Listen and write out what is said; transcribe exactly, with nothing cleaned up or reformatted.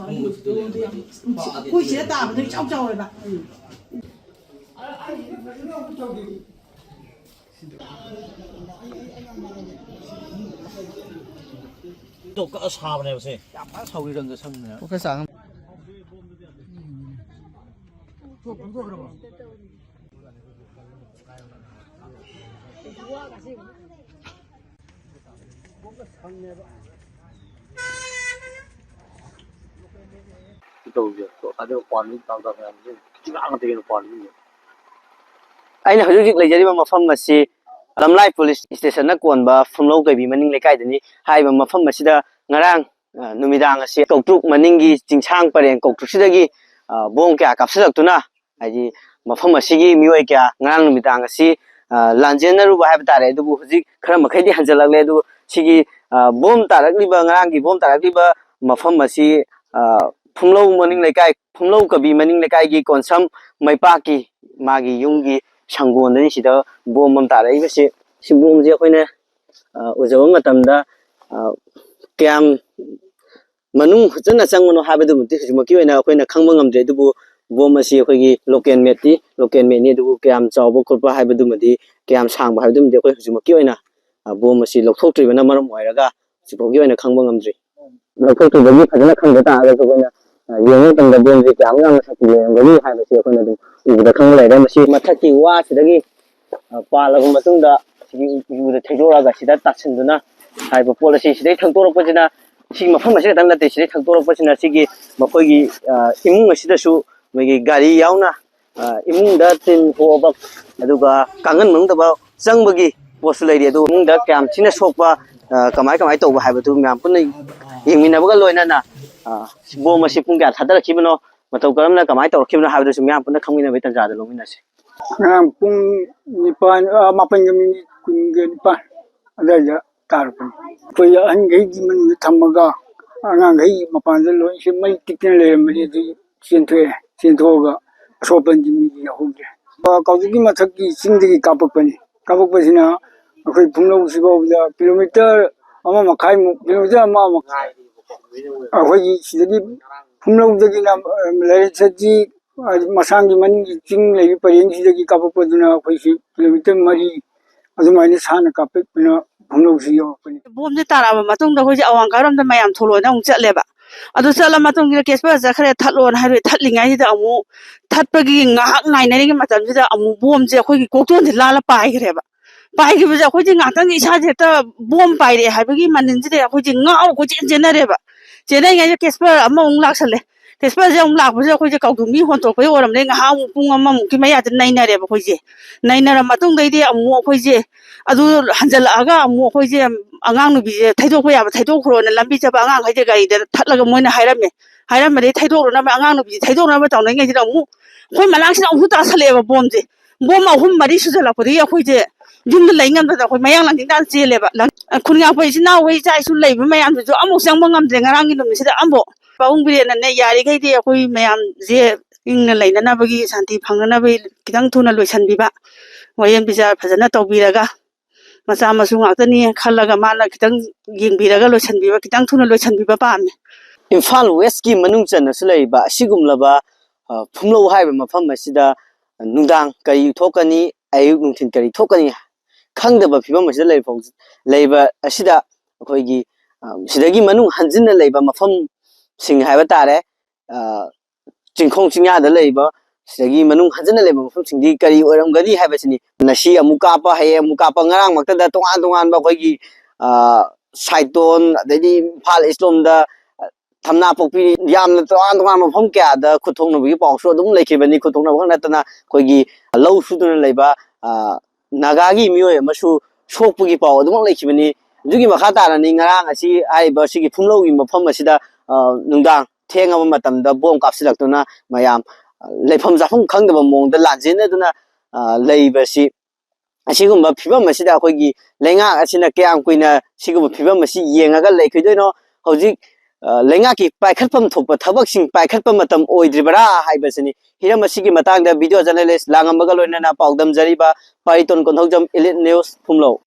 ꯑꯩꯈꯣꯏ ꯁꯤꯗ ꯇꯥꯕꯗꯣ ꯏꯆꯥꯎ ꯆꯥꯎꯋꯦꯕ꯫ ꯇꯣꯛ ꯀꯛꯑ ꯁꯥꯕꯅꯦꯕ ꯁꯦ꯫ ꯌꯥꯝ ꯐꯖꯅ ꯁꯧꯔꯤ ꯔꯪꯒ ꯁꯪꯕꯅꯦꯕ꯫ ꯄꯣꯛꯀ ꯆꯥꯡ ꯑꯃ꯫ ꯇꯧꯁꯦ꯫ ꯑꯗꯨꯒ ꯄꯥꯟꯕꯤ ꯇꯥꯡ ꯇꯥꯡ ꯃꯌꯥꯝꯁꯦ ꯈꯤꯇꯪ ꯉꯥꯡꯉꯗꯤ ꯀꯩꯅꯣ ꯄꯥꯟꯕꯤ꯫ ꯑꯩꯅ ꯍꯧꯖꯤꯛ ꯍꯧꯖꯤꯛ ꯂꯩꯖꯔꯤꯕ ꯃꯐꯝ ꯑꯁꯤ ꯂꯝꯂꯥꯏ ꯄꯨꯂꯤꯁ ꯏꯁꯇꯦꯁꯟꯅ ꯀꯣꯟꯕ ꯐꯨꯝꯂꯧ ꯀꯩꯕꯤ ꯃꯅꯤꯡ ꯂꯩꯀꯥꯏꯗꯅꯤ꯫ ꯍꯥꯏꯔꯤꯕ ꯃꯐꯝ ꯑꯁꯤꯗ ꯉꯔꯥꯡ, ꯑ, ꯅꯨꯃꯤꯗꯥꯡ ꯑꯁꯤ ꯀꯧꯇ꯭ꯔꯨꯛ ꯃꯅꯤꯡꯒꯤ ꯆꯤꯡꯁꯥꯡ ꯄꯔꯦꯡ ꯀꯧꯇ꯭ꯔꯨꯛꯁꯤꯗꯒꯤ, ꯑ, ꯕꯣꯝ ꯀꯌꯥ ꯀꯥꯞꯁꯤꯜꯂꯛꯇꯨꯅ, ꯍꯥꯏꯗꯤ ꯃꯐꯝ ꯑꯁꯤꯒꯤ ꯃꯤꯑꯣꯏ ꯀꯌꯥ ꯉꯔꯥꯡ ꯅꯨꯃꯤꯗꯥꯡ ꯑꯁꯤ, ꯑ, ꯂꯥꯟꯖꯦꯟꯅꯔꯨꯕ ꯍꯥꯏꯕ ꯇꯥꯔꯦ꯫ ꯑꯗꯨꯕꯨ ꯍꯧꯖꯤꯛ ꯈꯔ ꯃꯈꯩꯗꯤ ꯍꯟꯖꯤꯜꯂꯛꯂꯦ꯫ ꯑꯗꯨꯕꯨ ꯁꯤꯒꯤ, ꯑ, ꯕꯣꯝ ꯇꯥꯔꯛꯂꯤꯕ, ꯉꯔꯥꯡꯒꯤ ꯕꯣꯝ ꯇꯥꯔꯛꯂꯤꯕ ꯃꯐꯝ ꯑꯁꯤ, ꯑ, ꯐꯨꯝꯂꯧ ꯃꯅꯤꯡ ꯂꯩꯀꯥꯏ, ꯐꯨꯝꯂꯧ ꯀꯕꯤ ꯃꯅꯤꯡ ꯂꯩꯀꯥꯏꯒꯤ ꯀꯣꯟꯁꯝ ꯃꯩꯄꯥꯛꯀꯤ ꯃꯥꯒꯤ ꯌꯨꯝꯒꯤ ꯁꯪꯒꯣꯟꯗꯅꯤ ꯁꯤꯗ ꯕꯣꯝ ꯑꯃ ꯇꯥꯔꯛꯏꯕꯁꯤ꯫ ꯁꯤ ꯕꯣꯝꯁꯦ ꯑꯩꯈꯣꯏꯅ, ꯑ, ꯎꯖꯕ ꯃꯇꯝꯗ, ꯑ, ꯀꯌꯥꯝ ꯃꯅꯨꯡ ꯐꯖꯅ ꯆꯪꯕꯅꯣ ꯍꯥꯏꯕꯗꯨꯃꯗꯤ ꯍꯧꯖꯤꯛꯃꯛꯀꯤ ꯑꯣꯏꯅ ꯑꯩꯈꯣꯏꯅ ꯈꯪꯕ ꯉꯝꯗ꯭ꯔꯦ꯫ ꯑꯗꯨꯕꯨ ꯕꯣꯝ ꯑꯁꯤ ꯑꯩꯈꯣꯏꯒꯤ ꯂꯣꯀꯦꯜ ꯃꯦꯠꯇꯤ ꯂꯣꯀꯦꯜ ꯃꯦꯠꯅꯤ, ꯑꯗꯨꯕꯨ ꯀꯌꯥꯝ ꯆꯥꯎꯕ ꯈꯣꯠꯄ ꯍꯥꯏꯕꯗꯨꯃꯗꯤ, ꯀꯌꯥꯝ ꯁꯥꯡꯕ ꯍꯥꯏꯕꯗꯨꯃꯗꯤ ꯑꯩꯈꯣꯏ ꯍꯧꯖꯤꯛꯃꯛꯀꯤ ꯑꯣꯏꯅ, ꯑ, ꯕꯣꯝ ꯑꯁꯤ ꯂꯧꯊꯣꯛꯇ꯭ꯔꯤꯕꯅ ꯃꯔꯝ ꯑꯣꯏꯔꯒ ꯍꯧꯖꯤꯛꯐꯥꯎꯒꯤ ꯑꯣꯏꯅ ꯈꯪꯕ ꯉꯝꯗ꯭ꯔꯤ꯫ ꯂꯧꯊꯣꯛꯇ꯭ꯔꯤꯕꯒꯤ ꯐꯖꯅ ꯈꯪꯗ ꯇꯥꯔꯒꯁꯨ ꯑꯩꯈꯣꯏꯅ, ꯑ, ꯌꯦꯡꯕ ꯃꯇꯝꯗ ꯕꯣꯝꯁꯦ ꯀꯌꯥꯃꯨꯛ ꯌꯥꯝꯅ ꯁꯥꯊꯤ ꯂꯩꯔꯝꯒꯅꯤ ꯍꯥꯏꯕꯁꯤ ꯑꯩꯈꯣꯏꯅ ꯑꯗꯨꯝ ꯎꯕꯗ ꯈꯪꯕ ꯂꯩꯔꯦ꯫ ꯃꯁꯤ ꯃꯊꯛꯀꯤ ꯋꯥꯁꯤꯗꯒꯤ, ꯑ, ꯄꯥꯜꯂꯕ ꯃꯇꯨꯡꯗ ꯁꯤꯒꯤ ꯎ-, ꯎꯗ ꯊꯩꯗꯣꯔꯛꯑꯒ ꯁꯤꯗ ꯇꯥꯁꯤꯟꯗꯨꯅ ꯍꯥꯏꯔꯤꯕ ꯄꯣꯠ ꯑꯁꯤ ꯁꯤꯗꯩ ꯊꯪꯗꯣꯔꯛꯄꯁꯤꯅ, ꯁꯤꯒꯤ ꯃꯐꯝ ꯑꯁꯤ ꯈꯛꯇꯪ ꯅꯠꯇꯦ, ꯁꯤꯗꯩ ꯊꯪꯗꯣꯔꯛꯄꯁꯤꯅ ꯁꯤꯒꯤ ꯃꯈꯣꯏꯒꯤ, ꯑ, ꯏꯃꯨꯡ ꯑꯁꯤꯗꯁꯨ ꯃꯣꯏꯒꯤ ꯒꯥꯔꯤ ꯌꯥꯎꯅ, ꯑ, ꯏꯃꯨꯡꯗ ꯇꯤꯟ ꯍꯣꯕ, ꯑꯗꯨꯒ ꯀꯥꯡꯒꯟ ꯃꯅꯨꯡꯗ ꯐꯥꯎ ꯆꯪꯕꯒꯤ ꯄꯣꯠꯁꯨ ꯂꯩꯔꯤ꯫ ꯑꯗꯨ ꯏꯃꯨꯡꯗ ꯀꯌꯥꯝ ꯊꯤꯅ ꯁꯣꯛꯄ, ꯑ, ꯀꯃꯥꯏ ꯀꯃꯥꯏ ꯇꯧꯕ ꯍꯥꯏꯕꯗꯨ ꯃꯌꯥꯝ ꯄꯨꯟꯅ ꯌꯦꯡꯃꯤꯟꯅꯕꯒ ꯂꯣꯏꯅꯅ, ꯑ, ꯕꯣꯝ ꯑꯁꯤ ꯄꯨꯡ ꯀꯌꯥ ꯊꯥꯗꯔꯛꯈꯤꯕꯅꯣ, ꯃꯇꯧ ꯀꯔꯝꯅ ꯀꯃꯥꯏꯅ ꯇꯧꯔꯛꯈꯤꯕꯅꯣ ꯍꯥꯏꯕꯗꯨꯁꯨ ꯃꯌꯥꯝ ꯄꯨꯟꯅ ꯈꯪꯃꯤꯟꯅꯕꯒꯤ ꯇꯥꯟꯖꯥꯗ ꯂꯧꯃꯤꯟꯅꯁꯤ꯫ ꯉꯔꯥꯡ ꯄꯨꯡ ꯅꯤꯄꯥꯟ, ꯑ, ꯃꯥꯄꯟꯒ ꯃꯤꯅꯤꯠ ꯀꯨꯟꯒ ꯅꯤꯄꯥꯟ ꯑꯗꯨꯋꯥꯏꯗ ꯇꯥꯔꯛꯄꯅꯤ꯫ ꯑꯩꯈꯣꯏ ꯑꯍꯟꯈꯩꯒꯤ ꯃꯅꯨꯡꯗ ꯊꯝꯃꯒ ꯑꯉꯥꯡꯈꯩ ꯃꯄꯥꯟꯗ ꯂꯣꯏ ꯁꯤ ꯃꯩ ꯇꯤꯛꯇꯅ ꯂꯩꯔꯝꯕꯅꯤ꯫ ꯑꯗꯨ ꯆꯦꯟꯊꯣꯛꯑꯦ꯫ ꯆꯦꯟꯊꯣꯛꯑꯒ ꯑꯁꯣꯛ ꯑꯄꯟꯗꯤ ꯃꯤꯗꯤ ꯌꯥꯎꯍꯧꯗ꯭ꯔꯦ꯫ ꯑ, ꯀꯥꯎꯖꯤꯛꯀꯤ ꯃꯊꯛꯀꯤ ꯆꯤꯡꯗꯒꯤ ꯀꯥꯞꯄꯛꯄꯅꯤ꯫ ꯀꯥꯞꯄꯛꯄꯁꯤꯅ ꯑꯩꯈꯣꯏ ꯐꯨꯝꯂꯧꯁꯤ ꯐꯥꯎꯕꯗ ꯀꯤꯂꯣꯃꯤꯇꯔ ꯑꯃ ꯃꯈꯥꯏꯃꯨꯛ, ꯀꯤꯂꯣꯃꯤꯇꯔ ꯑꯃ ꯃꯈꯥꯏ ꯑꯩꯈꯣꯏꯒꯤ ꯁꯤꯗꯒꯤ ꯐꯨꯝꯂꯧꯗꯒꯤꯅ, ꯑ, ꯂꯥꯏꯔꯦꯟꯁꯖꯤ, ꯑ, ꯃꯁꯥꯡꯒꯤ ꯃꯅꯤꯡꯒꯤ ꯆꯤꯡ ꯂꯩꯕ ꯄꯔꯦꯡꯁꯤꯗꯒꯤ ꯀꯥꯞꯄꯛꯄꯗꯨꯅ ꯑꯩꯈꯣꯏꯁꯤ ꯀꯤꯂꯣꯃꯤꯇꯔ ꯃꯔꯤ ꯑꯗꯨꯃꯥꯏꯅ ꯁꯥꯡꯅ ꯀꯥꯞꯄꯛꯄꯅ ꯐꯨꯝꯂꯧꯁꯤ ꯌꯧꯔꯛꯄꯅꯤ꯫ ꯕꯣꯝꯁꯦ ꯇꯥꯔꯛꯑꯕ ꯃꯇꯨꯡꯗ ꯑꯩꯈꯣꯏꯁꯦ ꯑꯋꯥꯡ ꯀꯥꯔꯣꯝꯗ ꯃꯌꯥꯝ ꯊꯣꯛꯂꯛꯑꯣꯅ ꯑꯃꯨꯛ ꯆꯠꯂꯦꯕ꯫ ꯑꯗꯨ ꯆꯠꯂ ꯃꯇꯨꯡꯁꯤꯗ ꯀꯦꯁꯄꯔ ꯆꯠꯈ꯭ꯔꯦ, ꯊꯠꯂꯣꯅ ꯍꯥꯏꯔꯦ꯫ ꯊꯠꯂꯤꯉꯩꯁꯤꯗ ꯑꯃꯨꯛ ꯊꯠꯄꯒꯤ ꯉꯥꯏꯍꯥꯛ ꯉꯥꯏꯅꯔꯤꯉꯩ ꯃꯇꯝꯁꯤꯗ ꯑꯃꯨꯛ ꯕꯣꯝꯁꯦ ꯑꯩꯈꯣꯏꯒꯤ ꯀꯣꯛꯇꯣꯟꯁꯦ ꯂꯥꯜꯂ ꯄꯥꯏꯈ꯭ꯔꯦꯕ꯫ ꯄꯥꯏꯈꯤꯕꯁꯦ ꯑꯩꯈꯣꯏꯁꯦ ꯉꯥꯛꯇꯪꯒꯤ ꯏꯁꯥꯁꯦ ꯍꯦꯛꯇ ꯕꯣꯝ ꯄꯥꯏꯔꯛꯑꯦ ꯍꯥꯏꯕꯒꯤ ꯃꯅꯤꯟꯁꯤꯗ ꯑꯩꯈꯣꯏꯁꯦ ꯉꯥꯎ ꯀꯣꯏꯆꯦꯟ ꯆꯦꯟꯅꯔꯦꯕ꯫ ꯆꯦꯟꯅꯔꯤꯉꯩꯗ ꯀꯦꯁꯄꯔ ꯑꯃꯃꯨꯛ ꯂꯥꯛꯁꯜꯂꯦ꯫ ꯀꯦꯁꯄꯔꯁꯦ ꯑꯃꯨꯛ ꯂꯥꯛꯄꯁꯦ ꯑꯩꯈꯣꯏꯁꯦ ꯀꯥꯎꯗꯨꯝꯒꯤ ꯍꯣꯟꯇꯣꯛꯄꯩ ꯑꯣꯏꯔꯝꯂꯦ, ꯉꯥꯏꯍꯥꯛ ꯑꯃꯨꯛ ꯄꯨꯡ ꯑꯃꯃꯨꯛꯀꯤ ꯃꯌꯥꯗ ꯅꯩꯅꯔꯦꯕ ꯑꯩꯈꯣꯏꯁꯦ꯫ ꯅꯩꯅꯔ ꯃꯇꯨꯡꯗꯩꯗꯤ ꯑꯃꯨꯛ ꯑꯩꯈꯣꯏꯁꯦ ꯑꯗꯨ ꯍꯟꯖꯜꯂꯛꯑꯒ ꯑꯃꯨꯛ ꯑꯩꯈꯣꯏꯁꯦ ꯑꯉꯥꯡ ꯅꯨꯄꯤꯁꯦ ꯊꯩꯗꯣꯛꯄ ꯌꯥꯕ ꯊꯩꯗꯣꯛꯈ꯭ꯔꯣꯅ ꯂꯝꯕꯤ ꯆꯠꯄ ꯑꯉꯥꯡꯈꯩꯁꯦ ꯒꯥꯔꯤꯗ ꯊꯠꯂꯒ ꯃꯣꯏꯅ ꯍꯥꯏꯔꯝꯃꯦ꯫ ꯍꯥꯏꯔꯝꯕꯗꯒꯤ ꯊꯩꯗꯣꯛꯅꯅꯕ, ꯑꯉꯥꯡ ꯅꯨꯄꯤꯁꯦ ꯊꯩꯗꯣꯛꯅꯕ ꯇꯧꯅꯔꯤꯉꯩꯁꯤꯗ ꯑꯃꯨꯛ ꯑꯩꯈꯣꯏ ꯃꯅꯥꯛꯁꯤꯗ ꯑꯃꯨꯛꯁꯨ ꯇꯥꯁꯜꯂꯛꯑꯦꯕ ꯕꯣꯝꯁꯦ꯫ ꯕꯣꯝ ꯑꯍꯨꯝ ꯃꯔꯤ ꯁꯨꯖꯜꯂꯛꯄꯗꯒꯤ ꯑꯩꯈꯣꯏꯁꯦ ꯌꯨꯝꯗ ꯂꯩ ꯉꯝꯗꯗꯅ ꯑꯩꯈꯣꯏ ꯃꯌꯥꯡ ꯂꯥꯡꯖꯤꯡ ꯇꯥꯅ ꯆꯦꯜꯂꯦꯕ꯫ ꯂꯪ-, ꯈꯨꯟ ꯉꯥꯛꯄ ꯏꯆꯤꯟ ꯏꯅꯥꯎꯈꯩ, ꯏꯆꯥ ꯏꯁꯨ ꯂꯩꯕ ꯃꯌꯥꯝꯗꯨꯁꯨ ꯑꯃꯨꯛ ꯆꯪꯕ ꯉꯝꯗ꯭ꯔꯦ ꯉꯔꯥꯡꯒꯤ ꯅꯨꯃꯤꯠꯁꯤꯗ ꯑꯃꯐꯥꯎ꯫ ꯄꯥꯕꯨꯡ ꯕꯤꯔꯦꯟꯅꯅꯦ, ꯌꯥꯔꯤꯈꯩꯗꯤ ꯑꯩꯈꯣꯏ ꯃꯌꯥꯝꯁꯦ ꯏꯪꯅ ꯂꯩꯅꯅꯕꯒꯤ, ꯁꯥꯟꯇꯤ ꯐꯪꯅꯅꯕꯒꯤ ꯈꯤꯇꯪ ꯊꯨꯅ ꯂꯣꯏꯁꯤꯟꯕꯤꯕ, ꯋꯥꯌꯦꯜ ꯕꯤꯆꯥꯔ ꯐꯖꯅ ꯇꯧꯕꯤꯔꯒ, ꯃꯆꯥ ꯃꯁꯨ ꯉꯥꯛꯇꯅꯤ ꯈꯜꯂꯒ ꯃꯥꯅ ꯈꯤꯇꯪ ꯌꯦꯡꯕꯤꯔꯒ ꯂꯣꯏꯁꯤꯟꯕꯤꯕ, ꯈꯤꯇꯪ ꯊꯨꯅ ꯂꯣꯏꯁꯤꯟꯕꯤꯕ ꯄꯥꯝꯃꯤ꯫ ꯏꯝꯐꯥꯜ ꯋꯦꯁꯀꯤ ꯃꯅꯨꯡ ꯆꯟꯅꯁꯨ ꯂꯩꯔꯤꯕ ꯑꯁꯤꯒꯨꯝꯂꯕ, ꯑ, ꯐꯨꯝꯂꯧ ꯍꯥꯏꯔꯤꯕ ꯃꯐꯝ ꯑꯁꯤꯗ ꯅꯨꯡꯗꯥꯡ ꯀꯔꯤ ꯊꯣꯛꯀꯅꯤ, ꯑꯌꯨꯛ ꯅꯨꯡꯊꯤꯜ ꯀꯔꯤ ꯊꯣꯛꯀꯅꯤ ꯈꯪꯗꯕ ꯐꯤꯕꯝ ꯑꯁꯤꯗ ꯂꯩꯕ ꯐꯥꯎ-, ꯂꯩꯕ ꯑꯁꯤꯗ ꯑꯩꯈꯣꯏꯒꯤ, ꯑ, ꯁꯤꯗꯒꯤ ꯃꯅꯨꯡ ꯍꯟꯖꯤꯟꯅ ꯂꯩꯕ ꯃꯐꯝꯁꯤꯡ ꯍꯥꯏꯕ ꯇꯥꯔꯦ, ꯑ, ꯆꯤꯡꯈꯣꯡ ꯆꯤꯡꯌꯥꯗ ꯂꯩꯕ, ꯁꯤꯗꯒꯤ ꯃꯅꯨꯡ ꯍꯟꯖꯤꯟꯅ ꯂꯩꯕ ꯃꯐꯝꯁꯤꯡꯗꯤ ꯀꯔꯤ ꯑꯣꯏꯔꯝꯒꯅꯤ ꯍꯥꯏꯕꯁꯤꯅꯤ꯫ ꯉꯁꯤ ꯑꯃꯨꯛ ꯀꯥꯞꯄ, ꯍꯌꯦꯡ ꯑꯃꯨꯛ ꯀꯥꯞꯄ, ꯉꯔꯥꯡꯃꯛꯇꯗ ꯇꯣꯉꯥꯟ ꯇꯣꯉꯥꯟꯕ ꯑꯩꯈꯣꯏꯒꯤ, ꯑ, ꯁꯥꯏꯇꯣꯟ, ꯑꯗꯩꯗꯤ ꯏꯝꯐꯥꯜ ꯏꯁ ꯂꯣꯝꯗ, ꯑ, ꯊꯝꯅꯥꯄꯣꯛꯄꯤ, ꯌꯥꯝꯅ ꯇꯣꯉꯥꯟ ꯇꯣꯉꯥꯟꯕ ꯃꯐꯝ ꯀꯌꯥꯗ ꯈꯨꯠ ꯊꯣꯛꯅꯕꯒꯤ ꯄꯥꯎꯁꯨ ꯑꯗꯨꯝ ꯂꯩꯈꯤꯕꯅꯤ꯫ ꯈꯨꯠ ꯊꯣꯛꯅꯕ ꯈꯛ ꯅꯠꯇꯅ ꯑꯩꯈꯣꯏꯒꯤ ꯂꯧ ꯁꯨꯗꯨꯅ ꯂꯩꯕ, ꯑ, ꯅꯥꯒꯥꯒꯤ ꯃꯤꯑꯣꯏ ꯑꯃꯁꯨ ꯁꯣꯛꯄꯒꯤ ꯄꯥꯎ ꯑꯗꯨꯃꯛ ꯂꯩꯈꯤꯕꯅꯤ꯫ ꯑꯗꯨꯒꯤ ꯃꯈꯥ ꯇꯥꯅꯅꯤ ꯉꯔꯥꯡ ꯑꯁꯤ ꯍꯥꯏꯔꯤꯕ ꯁꯤꯒꯤ ꯐꯨꯝꯂꯧꯒꯤ ꯃꯐꯝ ꯑꯁꯤꯗ, ꯑ, ꯅꯨꯡꯗꯥꯡ ꯊꯦꯡꯉꯕ ꯃꯇꯝꯗ ꯕꯣꯝ ꯀꯥꯞꯁꯤꯜꯂꯛꯇꯨꯅ ꯃꯌꯥꯝ, ꯑ, ꯂꯩꯐꯝ ꯆꯥꯐꯝ ꯈꯪꯗꯕ ꯃꯑꯣꯡꯗ ꯂꯥꯟꯖꯦꯟꯅꯗꯨꯅ, ꯑ, ꯂꯩꯕꯁꯤ, ꯑꯁꯤꯒꯨꯝꯕ ꯐꯤꯕꯝ ꯑꯁꯤꯗ ꯑꯩꯈꯣꯏꯒꯤ ꯂꯩꯉꯥꯛ ꯑꯁꯤꯅ ꯀꯌꯥꯝ ꯀꯨꯏꯅ ꯁꯤꯒꯨꯝꯕ ꯐꯤꯕꯝ ꯑꯁꯤ ꯌꯦꯡꯉꯒ ꯂꯩꯈꯤꯗꯣꯏꯅꯣ? ꯍꯧꯖꯤꯛ, ꯑ, ꯂꯩꯉꯥꯛꯀꯤ ꯄꯥꯏꯈꯠꯐꯝ ꯊꯣꯛꯄ ꯊꯕꯛꯁꯤꯡ ꯄꯥꯏꯈꯠꯄ ꯃꯇꯝ ꯑꯣꯏꯗ꯭ꯔꯤꯕꯔꯥ ꯍꯥꯏꯕꯁꯤꯅꯤ꯫ ꯍꯤꯔꯝ ꯑꯁꯤꯒꯤ ꯃꯇꯥꯡꯗ video journalist ꯂꯥꯡꯉꯝꯕꯒ ꯂꯣꯏꯅꯅ ꯄꯥꯎꯗꯝꯖꯔꯤꯕ ꯄꯥꯔꯤꯇꯣꯟ ꯀꯣꯟꯊꯧꯖꯝ, Elite News, ꯐꯨꯝꯂꯧ꯫